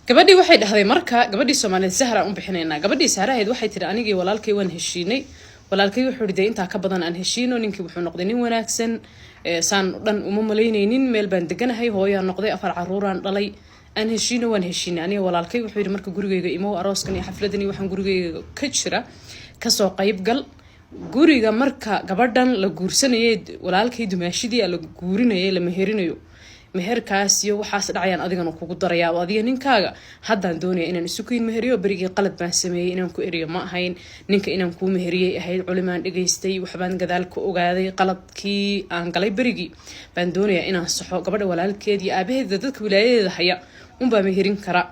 Gabadhii waxay dhahday marka, gabadhii Soomaaliyeed Sahraan u bixinaynaa, gabadhii Sahrahayd waxay tiri: "Anigii walaalkay waan heshiinay. Walaalkay wuxuu yidhi, dee intaa ka badan aan heshiino. Ninkii wuxuu noqday nin wanaagsan, saan dhan uma malaynaynin. Meel baan deganahay, hooyaan noqday, afar caruuraan dhalay. Aan heshiino." Waan heshiinay aniga walaalkay. Wuxuu yidhi marka: "Gurigayga imow, arooskan iyo xafladan iyo waxaan gurigayga ka jira kasoo qayb gal." Guriga marka gabadhan la guursanayay, walaalkay dumaashidii la guurinayay, la meherinayo, meherkaas iyo waxaas dhacayaan adigana kugu darayaa oo adiga ninkaaga haddaan doonaya inaan isu kiin meheriyo. Berigii qalad baan sameeyey, inaan ku eriyo ma ahayn, ninka inaan kuu meheriyey ahayd. Culimaan dhegaystay, waxbaan gadaal ka ogaaday. Qaladkii aan galay berigii baan doonayaa inaan saxo." Gabadha walaalkeed iyo aabaheeda, dadka wilaayadeeda haya unbaa meherin kara.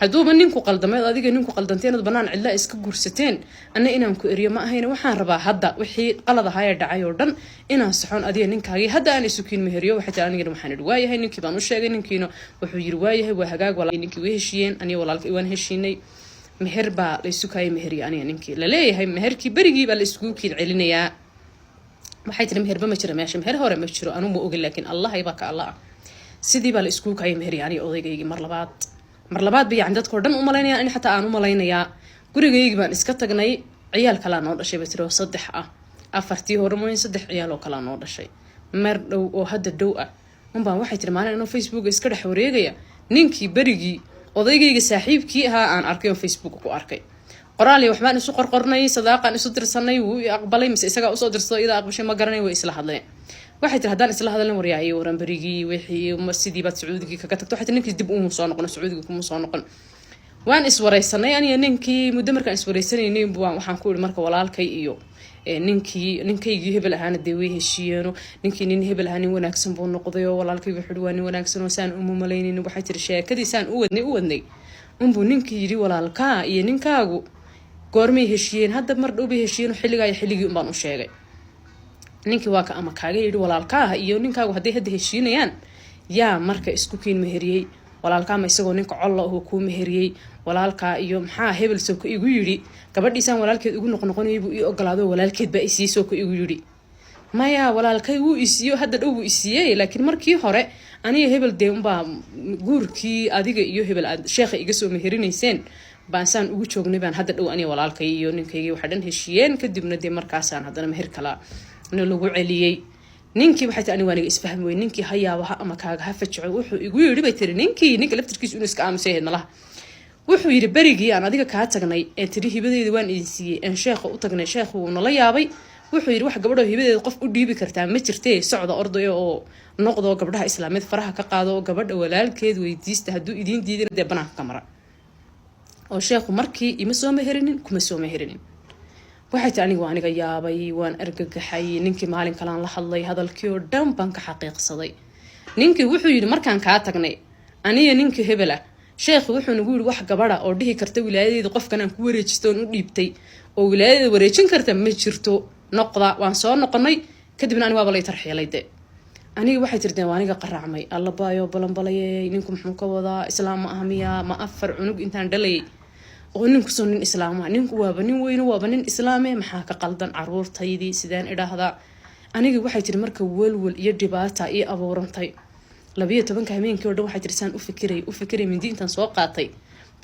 Hadduuba ninku qaldameed, adiga ninku qaldanteen, ood banaan cidla iska guursateen, anna inaan ku eriyo ma ahayn. Waxaan rabaa hadda wixii qalad ahaayee dhacay oo dhan inaan saxoon, adiga ninkaagii hadda aan isukiin meheriyo. Waxay tiri: "Anigana waxaan idhi waayahay." Ninkii baan u sheegay, ninkiina wuxuu yiri: "Waayahay, waa hagaag." Ninkii way heshiiyeen, aniga walaalkay waan heshiinay. Meher baa la isu kaayay meheriya aniga ninkii laleeyahay. Meherkii berigii baa la isugu kiin celinayaa. Waxay tiri: "Meherba ma jiro meesha, meher hore ma jiro, anuu ma ogin, laakiin Allahay baa ka Allah ah." Sidii baa la iskugu kaayay meheriya aniga odaygaygii mar labaad. Mar labaad ba yani dadkao dhan umalaynaya, in xataa aan umalaynayaa. Gurigaygii baan iska tagnay. Ciyaal kalaa noo dhashay, bay tiri, oo saddex ah. Afartii hore mooyin, saddex ciyaal oo kalaa noo dhashay mar dhow oo hadda dhow ah unbaan. Waxay tiri: "Maalin anoo Facebook iska dhex wareegaya, ninkii berigii odaygayga saaxiibkii ahaa aan arkay oo Facebook ku arkay. Qoraal iyo waxbaan isu qorqornay, sadaaqaan isu dirsanay. Wuu i aqbalay mise isagaa usoo dirsado, iyadaa aqbashay, ma garanay. Way isla hadleen." Waxay tiri: "Haddaan isla hadalin, waryaa iyo waran berigii wixii sidii baad Sacuudigii kaga tagto?" Waxay tiri: "Ninkii dib uma soo noqon, Sacuudiga kuma soo noqon. Waan iswareysanay aniga ninkii. Muddo markaan iswareysanaynay waxaan ku ihi marka walaalkay iyo ninkii, ninkaygii hebel ahaana dee way heshiiyeeno. Ninkii nin hebel ahaa nin wanaagsan buu noqday oo walaalkay wuxuu waa nin wanaagsan oo saan uma malaynin." Waxay tiri: "Sheekadii saan u wadnay u wadnay unbuu ninkii yidhi: 'Walaalkaa iyo ninkaagu goormay heshiiyeen?' Hadda mar dhow bay heshiiyeen, xilligaa iyo xilligii unbaan u sheegay." Ninkii waa ka ama kaaga yidhi: "Walaalkaaha iyo ninkaagu hadday hadda heshiinayaan, yaa marka isku kiin meheriyey? Walaalkaama isagoo ninka colla ahoo kuu meheriyey? Walaalkaa iyo maxaa hebel soo ka igu yidhi? Gabadhiisaan walaalkeed ugu noqnoqonayay buu ii ogolaado, walaalkeed baa isiiyey, soo ka igu yidhi? Maya, walaalkay wuu isiiyo, hadda dhow buu isiiyey, laakiin markii hore aniga hebel dee unbaa guurkii adiga iyo hebel aad sheekha iga soo meherinayseen baan saan ugu joognay baan hadda dhow aniga walaalkay iyo ninkaygii waxa dhan heshiiyeen. Kadibna dee markaasaan haddana meher kala na lagu celiyey." Ninkii waxay tiri: "Aniga waaniga isfahmi wey. Ninkii ha yaabo, ha ama kaaga, ha fajaco. Wuxuu igu yidhi," bay tiri, "ninkii, ninka laftirkiisu inuu iska aamusay ahayd malaha, wuxuu yidhi: 'Berigii aan adiga kaa tagnay ee tiri hibadeeda waan idin siiyey, een sheekha u tagnay, sheekhu wuu nala yaabay. Wuxuu yidhi: wax gabadho hibadeeda qof u dhiibi kartaa ma jirtee, socda, ordaya oo noqdo, gabdhaha islaameed faraha ka qaado oo gabadha walaalkeed weydiista. Hadduu idiin diidina, dee banaanka ka mara.' Oo sheekhu markii ima soo meherinin, kuma soo meherinin." Waxay tiri: "Aniga waa aniga yaabay, waan argagaxay. Ninkii maalin kalaan la hadlay, hadalkii oo dhan baan ka xaqiiqsaday. Ninkii wuxuu yidhi: markaan kaa tagnay aniga ninkii hebel ah, sheekhu wuxuu nagu yidhi: wax gabadha oo dhihi karta wilaayadeeda qofkan aan ku wareejisto oon u dhiibtay oo wilaayadeeda wareejin karta ma jirto. Noqda." Waan soo noqonay. Kadibna ani waaba lay tarxiilay de." Aniga waxay tirteen waa aniga qaraacmay. Allabaayo, balanbalayey, ninku muxuu ka wadaa? Islaam ma aha miyaa? Ma afar cunug intaan dhalayay oo ninkusoo nin islaama? Ninku waaba nin weyno, waaba nin islaame, maxaa ka qaldan? Caruurtaydii sideen idhaahdaa aniga? Waxay tiri: "Marka welwel iyo dhibaata ii abuurantay. 12-ka habeenkii o dhan," waxay tiri, "saan u fikiray u fikiray, mindi intaan soo qaatay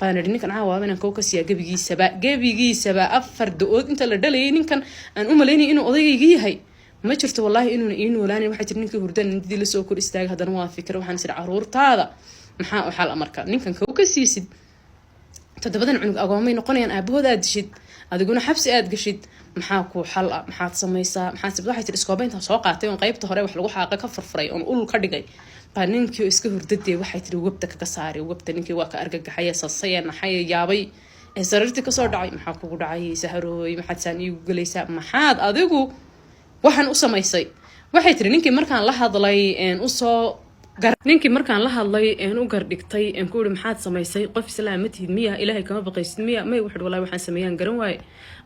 baan idhi: ninkan caawaaba inaan kow ka siiyaa gebigiisaba, gebigiisaba. Afar da-ood inta la dhalayay, ninkan aan u malaynay inuu odaygayga yahay, ma jirto wallaahi inuuna ii noolaanin." Waxay tiri: "Ninkii hurdaan mindidii lasoo kor istaagay. Haddana waan fikray. Waxaan isiri: caruurtaada maxaa u xal? Marka ninkan kow ka siisid, toddobadan cunug agoomay noqonayaan. Aabahood aad dishid, adiguna xabsi aad gashid. Maxaa kuu xal ah? Maxaad samaysaa? Maxaad?" Waxay tiri: "Iskooba intaan soo qaatay oon qaybta hore wax lagu xaaqa ka furfuray oon ul ka dhigay baa ninkii oo iska hurdadee," waxay tiri, "wabta kaga saaray wabta. Ninkii waa ka argagaxaya, sasaya, naxaya, yaabay ee sariirtii kasoo dhacay. Maxaa kugu dhacay, Saharooy? Maxaad saan iigu gelaysaa? Maxaad adigu waxaan u samaysay?" Waxay tiri: "Ninkii markaan la hadlay usoo, ninkii markaan la hadlay een u gardhigtay een ku iri: maxaad samaysay? Qof islaam ma tihid miya? Ilaahay kama baqaysid miya? May, wuxuui wallahi waxaan sameeyaan garan waaye.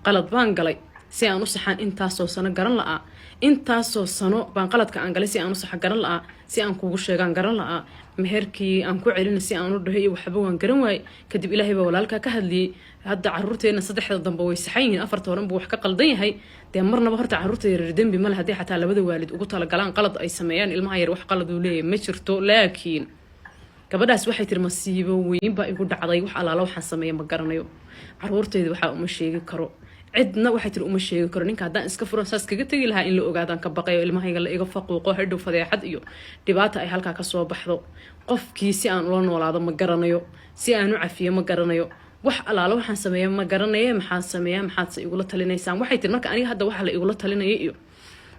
Qalad baan galay, si aan u saxaan intaasoo sano garan la'aa. Intaasoo sano baan qaladka aan galay si aan u saxa garan la'aa, si aan kuugu sheegaan garan la'aa, meherkii aan ku celina si aan u dhaho iyo waxba waan garan waaye. Kadib Ilaahay baa walaalkaa ka hadliyey. Hadda caruurteena saddexda dambe way saxan yihiin, afarta horan buu wax ka qaldan yahay. Dee marnaba horta caruurta yaryar dembi male haddii xataa labada waalid ugu talagalaan qalad ay sameeyaan. Ilmaha yar wax qalad uu leeyahay ma jirto. Laakiin Gabadhaas waxay tiri, masiibo weyn baa igu dhacday, wax alaala waxaan sameeya ma garanayo, caruurtayda waxaa uma sheegi karo, cidna waxay tiri uma sheegi karo. Ninka haddaan iska furan saas kaga tegi lahaa, in la ogaadaan ka baqayo, ilmahayga la iga faquuqo, hadhow fadeexad iyo dhibaata ay halkaa kasoo baxdo. Qofkii si aan ula noolaado ma garanayo, si aan u cafiyo ma garanayo, wax alaala waxaan sameeya ma garanaye. Maxaan sameeyaa? Maxaadse igula talinaysaan? Waxay tiri, marka aniga hadda waxa la igula talinaya iyo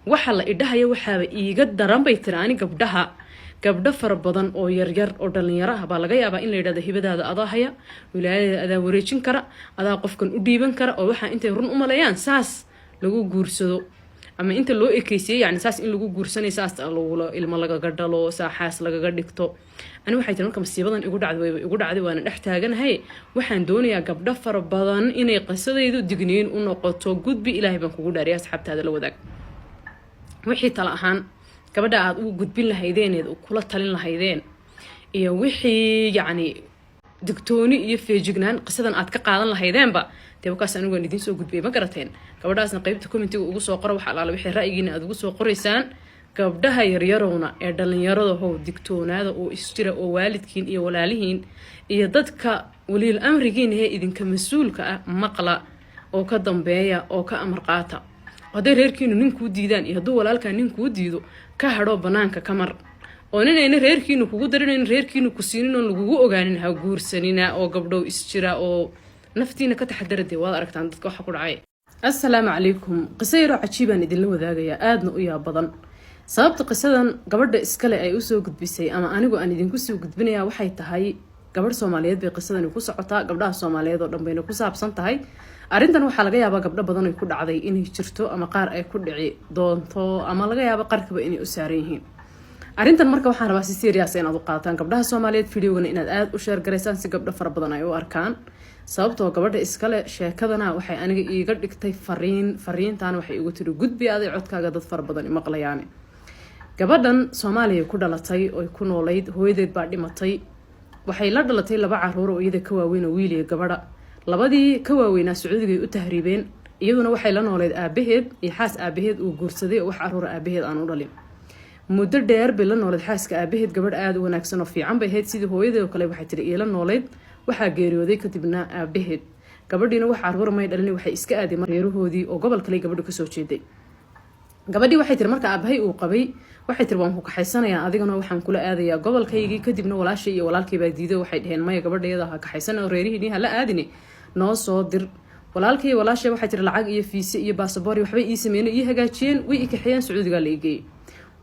waxa la idhahaya waxaaba iiga daran, bay tiri, ani gabdhaha, gabdho fara badan oo yaryar oo dhalinyaro ah baa laga yaabaa in la yidhahdo, hibadaada adaa haya, wilaayadaada adaa wareejin kara, adaa qofkan u dhiiban kara, oo waxaa intay run u maleeyaan saas lagu guursado, ama inta loo ekeysiyey yani saas in lagu guursanay, saas lagula ilmo lagaga dhalo, saaxaas lagaga dhigto. Ani waxay tiri, marka masiibadan igu dhacday wayba igu dhacday, waana dhex taaganahay. Waxaan doonayaa gabdho fara badan inay qisadaydu digniin u noqoto. Gudbi, Ilaahay baan kugu dhaariya, asxaabtaada la wadaag wixii tala ahaan gabadha aada ugu gudbin lahaydeeneed kula talin lahaydeen, iyo wixii yacni digtooni iyo feejignaan qisadan aad ka qaadan lahaydeenba. Dee wakaas anigu waan idiin soo gudbiyay, ma garateen? Gabadhaasna qeybta commentiga ugu soo qora wax alaala wixii ra'yigiina aada ugu soo qoraysaan. Gabdhaha yaryarowna ee dhalinyarada how, digtoonaada oo isjira, oo waalidkiin iyo walaalihiin iyo dadka waliil amrigiin ee idinka mas-uulka ah maqla oo ka dambeeya oo ka amar qaata. Hadday reerkiinu nin kuu diidaan iyo hadduu walaalkaa nin kuu diido, ka hadhoo banaanka ka mar, oo ninayna reerkiinu kugu darinayn, reerkiinu ku siinin, oon lagugu ogaanin, ha guursanina. Oo gabdhow isjira oo naftiina ka taxadara. Dee waad aragtaan dadka waxa ku dhacay. Assalaamu calaykum. Qiso yaroo cajiibaan idinla wadaagayaa, aadna u yaab badan. Sababta qisadan gabadha iskale ay usoo gudbisay ama anigu aan idinku soo gudbinayaa waxay tahay, gabadh Soomaaliyeed bay qisadani ku socotaa, gabdhaha Soomaaliyeed oo dhan bayna ku saabsan tahay arrintan. Waxaa laga yaabaa gabdho badan ay ku dhacday inay jirto, ama qaar ay ku dhici doonto, ama laga yaabo qarkaba inay u saaran yihiin arrintan. Marka waxaan rabaa si serious inaad u qaataan, gabdhaha Soomaaliyeed, videogana inaad aada u share garaysaan si gabdho fara badan ay u arkaan. Sababtoo gabadha iskale sheekadana waxay aniga iiga dhigtay fariin. Fariintaana waxay igu tiri, gudbi aday codkaaga, dad fara badan imaqlayaane. Gabadhan Soomaaliya ku dhalatay oy ku noolayd. Hooyadeed baa dhimatay. Waxay la dhalatay laba caruur oo iyada ka waaweyn, oo wiil iyo gabadha. Labadii ka waaweynaa Sacuudigay u tahriibeen. Iyaduna waxay la nooleyd aabaheed iyo xaas aabaheed uu guursaday, oo wax caruura aabaheed aan u dhalin. Muddo dheer bay la nooleyd xaaska aabaheed. Gabadh aada u wanaagsan oo fiican bay ahayd, sidii hooyadeed oo kale waxay tiri iila nooleyd. Waxaa geeriyooday kadibna aabaheed. Gabadhiina wax caruura may dhalin, waxay iska aaday reerahoodii oo gobol kale gabadhu kasoo jeeday. Gabadhii waxay tiri, marka aabahay uu qabay, waxay tiri, waan ku kaxaysanayaa adigana, waxaan kula aadayaa gobolkaygii. Kadibna walaashay iyo walaalkay baa diiday. Waxay dheheen, maya, gabadhayada ha kaxaysan oo reerihiinii hala aadine, noo soo dir. Walaalkay, walaashay waxay tiri lacag iyo fiise iyo baasaboor iyo waxbay ii sameeyeen, ii hagaajiyeen, way i kaxeeyeen, Sacuudigaa la igeeyey.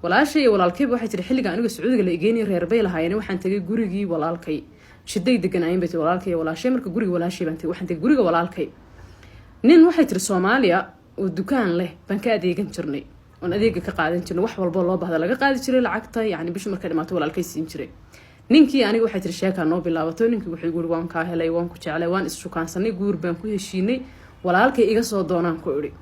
Walaashay iyo walaalkayba waxay tiri, xilliga aniga Sacuudiga la igeynay reer bay lahaayeen. Waxaan tegay gurigii walaalkay, jiday deganaayeen, bay tiri walaalkay iyo walaashay. Marka guriga walaashay baan tegay, waxaan tegay guriga walaalkay. Nin waxay tiri Soomaaliya oo dukaan leh baan ka adeegan jirnay, oon adeega ka qaadan jirnay. Wax walboo loo baahda laga qaadi jiray lacagta, yacni bishu markay dhamaato walaalkay siin jiray. Ninkii aniga waxay tiri sheekaa noo bilaabato. Ninkii wuxuu igu yiri, waan kaa helay, waan ku jeclay, waan isshukaansanay, guur baan ku heshiinay, walaalkay iga soo doonaan ku idhi.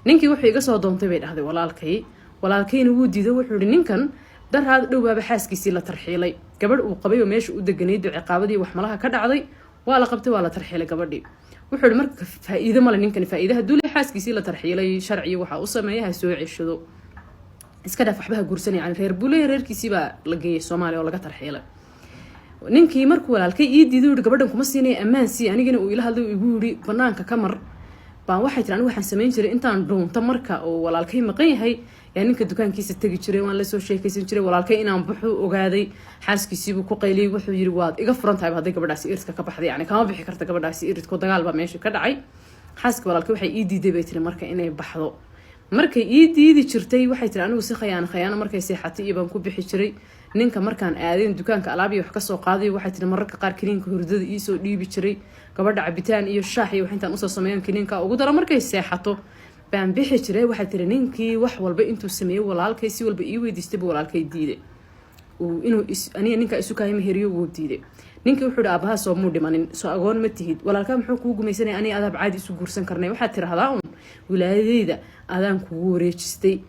Ninkii wuxuu iga soo doontay, bay dhahday, walaalkay. Walaalkayna wuu diiday. Wuxuu yihi, ninkan daraad dhowbaaba xaaskiisii la tarxiilay, gabadh uu qabay oo meesha u deganayd ciqaabadii waxmalaha ka dhacday, waa la qabtay, waa la tarxiilay gabadhii. Wuxuu yihi, marka faa-iido male ninkani, faa-iide hadduu le xaaskiisii la tarxiilay sharciyo waxaa u sameeya, ha soo ceshado, iska dhaaf, waxba ha guursanay. Yani reer buu leeyahay, reerkiisii baa la geeyay Soomaaliya oo laga tarxiilay. Ninkii markuu walaalkay ii diiday, yihi gabadhan kuma siinaya, ammaan sii, anigana uu ila hadlay, igu yidhi banaanka ka mar, baan waxay tiri anigu waxaan samayn jiray intaan dhuunto marka uu walaalkay maqan yahay, yaa ninka dukaankiisa tegi jiray, waan lasoo sheekaysan jiray. Walaalkay inaan baxu ogaaday, xaaskiisiibuu ku qayliyay. Wuxuu yiri, waad iga furan tahay hadday gabadhaasi iridka ka baxday, yani kama bixi karta gabadhaasi iridko. Dagaal baa meesha ka dhacay. Xaaska walaalkay waxay ii diiday, bay tiri, marka inay baxdo. Markay ii diidi jirtay, waxay tiri, anigu si khayaano khayaano markay seexatay iyo baan ku bixi jiray ninka. Markaan aadeen dukaanka alaabiya wax kasoo qaaday, waxay tiri, mararka qaar kiniinka hurdada iisoo dhiibi jiray. Gabadha cabitaan iyo shaax iyo wax intaan usoo sameeyan kiniinka ugu daro, markay seexato baan bixi jiray. Waxay tiri, ninkii wax walba intuu sameeyey, walaalkay si walba ii weydiistay, buu walaalkay diiday inuu aniga ninka isu kahay heriyo. Wuu diiday ninkii. Wuxuu hi, aabaha soo muu dhimanin? Soo agoon ma tihid? Walaalkaa muxuu kuu gumaysanaya? Aniga adaab caadi isu guursan karnay. Waxaad tirahdaa un, wilaayadeyda adaan kugu wareejistay,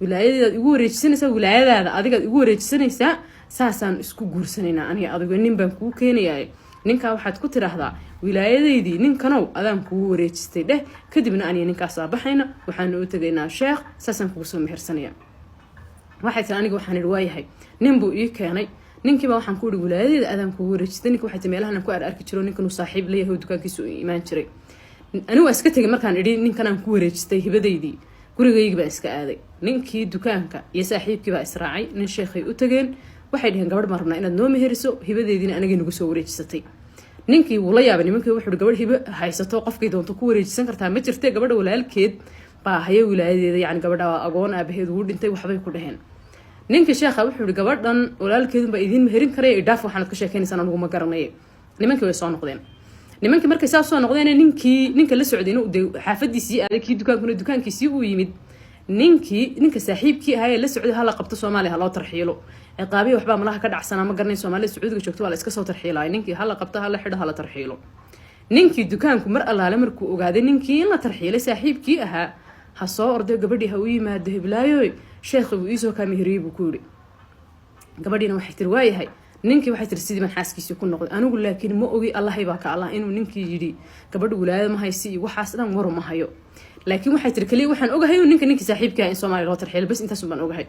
wilaayadeydaad igu wareejisanaysaa, wilaayadaada adigaad igu wareejisanaysaa, saasaan isku guursanaynaa aniga adigo. Nin baan kuu keenayaa, ninkaa waxaad ku tiraahdaa, wilaayadeydii ninkanow adaan kugu wareejistay dheh. Kadibna aniga ninkaasaa baxayna, waxaanu u tegaynaa sheekh, saasaan kugu soo mehersanaya. Waxay tiri, aniga waxaan idhi waayahay. Nin buu ii keenay. Ninkii waxay tiri markaan arkay, Ninkiiba waxaan ku ihi, "Wilaayadeeda adaan kugu wareejistay." Ninka waxay tii meelahan ku arki jiro, ninkan uu saaxiib leeyahay oo dukaankiisa u imaan jiray. Anigu waa iska tegay. Markaan idhi ninkanaan ku wareejistay hibadaydii, gurigaygi baan iska aaday. Ninkii dukaanka iyo saaxiibkii baa israacay. Nin sheekhay u tageen. Waxay dheheen, "Gabadh baan rabnaa inaad noo meheriso, hibadeediina anagay nagu soo wareejisatay." Ninkii wuu la yaabay nimankii. Wuxuu, "Gabadh hibo haysato qofkay doonto ku wareejisan kartaa ma jirte. Gabadha walaalkeed baa haya wilaayadeeda, yacni gabadha agoon, aabaheed wuu dhintay," waxbay ku dheheen. Ninkii sheekha wuxuu yihi, "Gabadhan walaalkeedunbaa idiin meherin karaya, idhaaf, waxaanad ka sheekaynaysaan anugu ma garanaya." Nimankii way soo noqdeen. Nimankii markay saas soo noqdeen, ninkii ninka la socdayna dee xaafadiisii aaday, kii dukaankuna dukaankiisii uu yimid, ninkii ninka saaxiibkii ahaa ee la socday hala qabto, Soomaaliya ha loo tarxiilo, ciqaabiya waxbaa malaha ka dhacsanaa, ma garanayn. Soomaalida Sacuudiga joogto waa la iska soo tarxiilay. Ninkii hala qabto, hala xidho, hala tarxiilo. Ninkii dukaanku mar allaale markuu ogaaday ninkii in la tarxiilay saaxiibkii ahaa, ha soo orday, gabadhii ha u yimaado, "Heblaayoy, sheekhi buu iisoo kaa meheriyey," buu ku yidhi. Gabadhiina waxay tiri, "Waayahay." Ninkii waxay tiri sidii baan xaaskiisii ku noqday anigu, laakiin ma ogi, Allahay baa ka Allah, inuu ninkii yidhi gabadha wilaayada ma haysi iyo waxaas dhan waru ma hayo. Laakiin waxay tiri, kaliya waxaan ogahay ninka ninkii saaxiibkaa in Soomaaliya loo tarxiilo, bas, intaasun baan ogahay.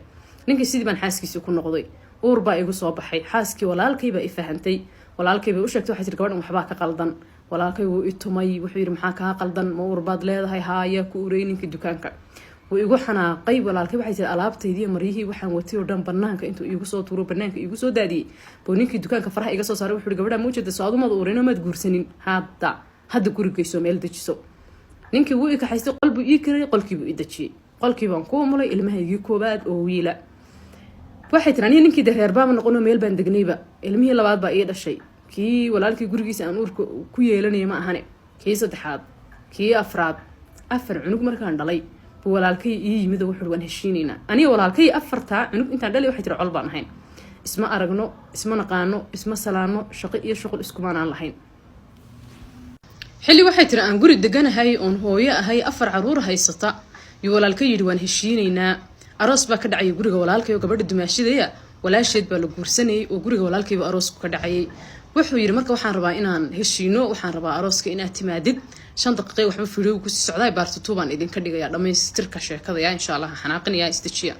Ninkii sidii baan xaaskiisii ku noqday. Uur baa igu soo baxay. Xaaskii walaalkay baa i fahantay. Walaalkay bay u sheegtay. Waxay tiri, "Gabadhan waxbaa ka qaldan." Walaalkay wuu i tumay. Wuxuu yidhi, "Maxaa kaa qaldan? Ma uur baad leedahay?" "Haaya." "Ku urey ninkii dukaanka." Wuu igu xanaaqay walaalkay. Waxay tiri, alaabtaydii, maryihii, waxaan watay oo dhan banaanka intuu iigu soo tuuro, banaanka iigu soo daadiyey, buu ninkii dukaanka faraha iga soo saaray. Wuxuu yidhi, "Gabadha ma ujeeda? Soo adumaad uurino? Maad guursanin? Hadda hadda guri geyso, meel dejiso." Ninkii wuu i kaxaystay, qol buu ii karay, qolkiibuu i dejiyey. Qolkii baan ku umulay ilmahaygii koobaad oo wiila. Waxay tiri, aniga ninkii de reerbaama noqono, meel baan degnayba. Ilmihii labaad baa ii dhashay, kii walaalkii gurigiisa aan uurka ku yeelanaya ma ahane, kii saddexaad, kii afraad. Afar cunug markaan dhalay buu walaalkay ii yimid oo wuxuu, "Waan heshiinaynaa." Aniga walaalkay afartaa cunug intaan dhalay, waxay tiri, col baan ahayn. Isma aragno, isma naqaano, isma salaano, shaqo iyo shuqul iskumaanaan lahayn. Xilli waxay tiri aan guri deganahay oon hooyo ahay, afar caruur haysata, yuu walaalka yidhi, "Waan heshiinaynaa." Aroos baa ka dhacayay guriga walaalkay oo gabadha dumaashidaya walaasheed baa la guursanayay, oo guriga walaalkayba aroosku ka dhacayay. Wuxuu yidhi, "Marka waxaan rabaa inaan heshiino, waxaan rabaa arooska inaad timaadid." 5 daqiiqay waxba video kusii socdaa, part 2 baan idinka dhigayaa dhamaystirka sheekadaya, insha Allah. Xanaaqinaya, isdejiya.